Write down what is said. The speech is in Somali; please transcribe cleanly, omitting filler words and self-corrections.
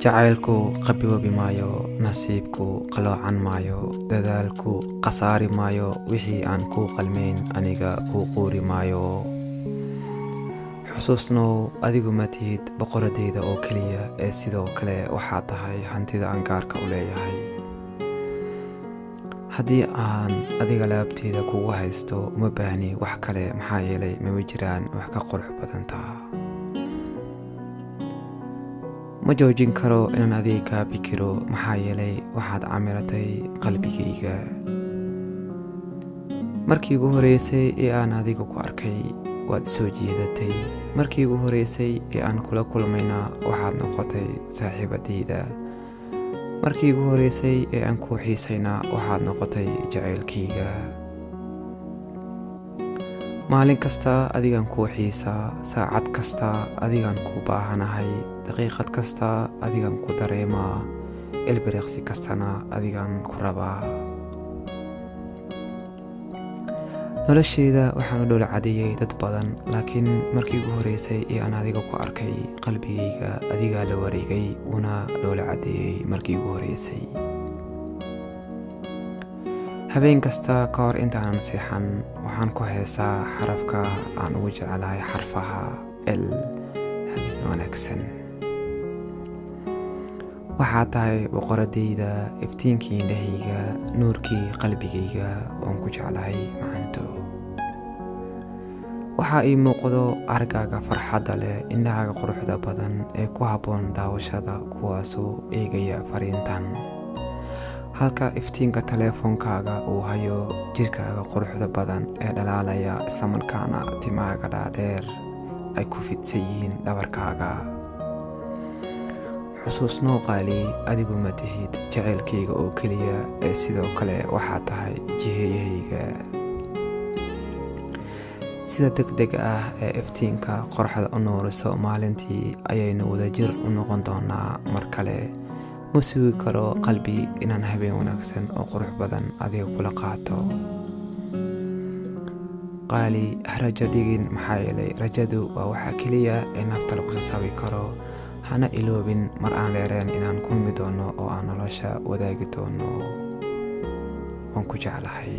Jacaylku qaboobi maayo, nasiibku qaloocan maayo, dadaalku khasaari maayo, wixii aan kuu qalmayn aniga kuu quuri maayo. Xusuusnow, adigu ma tihid boqoradayda oo keliya ee sidoo kale waxaad tahay hantida aan gaarka u leeyahay. Haddii aan adiga laabteyda kugu haysto, uma baahni wax kale, maxaa yeelay mama jiraan wax ka qurux badan taa. Ma joojin karo inaan adiga kaa fikiro, maxaa yeelay waxaad camiratay qalbigayga. Markii ugu horeysay ee aan adiga ku arkay, waad soo jiidatay. Markii ugu horeysay ee aan kula kulmayna, waxaad noqotay saaxiibadayda. Markii ugu horeysay ee aan kuu xiisayna, waxaad noqotay jacaylkayga. Maalin kasta adigaan kuu xiisaa, saacad kasta adigaan kuu baahanahay, daqiiqad kasta adigaan ku dareemaa, ilbiriqsi kastana adigaan ku rabaa. Nolosheyda waxaan u dhoola cadeeyay dad badan, laakiin markii ugu horeysay ee aan adiga ku arkay, qalbigayga adigaa la wareegay, wuuna dhoola cadeeyay markii ugu horeysay. Habeen kasta ka hor intaanan seexan, waxaan ku heesaa xarafka aan ugu jecelahay xarfaha L. Habeen wanaagsan. Waxaad tahay boqoradayda, iftiinkii indhahayga, nuurkii qalbigayga, waan ku jeclahay macanto. Waxaa ii muuqdo argaaga farxadda leh, indhahaaga quruxda badan ee ku habboon daawashada, kuwaasoo eegaya fariintan. Halka iftiinka taleefankaaga uu hayo jirkaaga quruxda badan ee dhalaalaya, islamarkaana timahaaga dhaadheer ay ku fidsan yihiin dhabarkaaga. Xusuusnow qaali, adigu ma tihid jacaylkayga oo keliya ee sidoo kale waxaad tahay jiheeyahayga. Sida degdega ah ee iftiinka qorraxda u nuuriso maalintii, ayaynu wadajir u noqon doonaa mar kale. Ma sugi karo qalbi inaan habeen wanaagsan oo qurux badan adiga kula qaato. Qaali, ha rajo dhigin, maxaa yeelay rajadu waa waxa keliya ee nafta lagu sasabi karo. Hana iloobin mar aan dheereen inaan kulmi doono oo aan nolosha wadaagi doono. Waan ku jeclahay.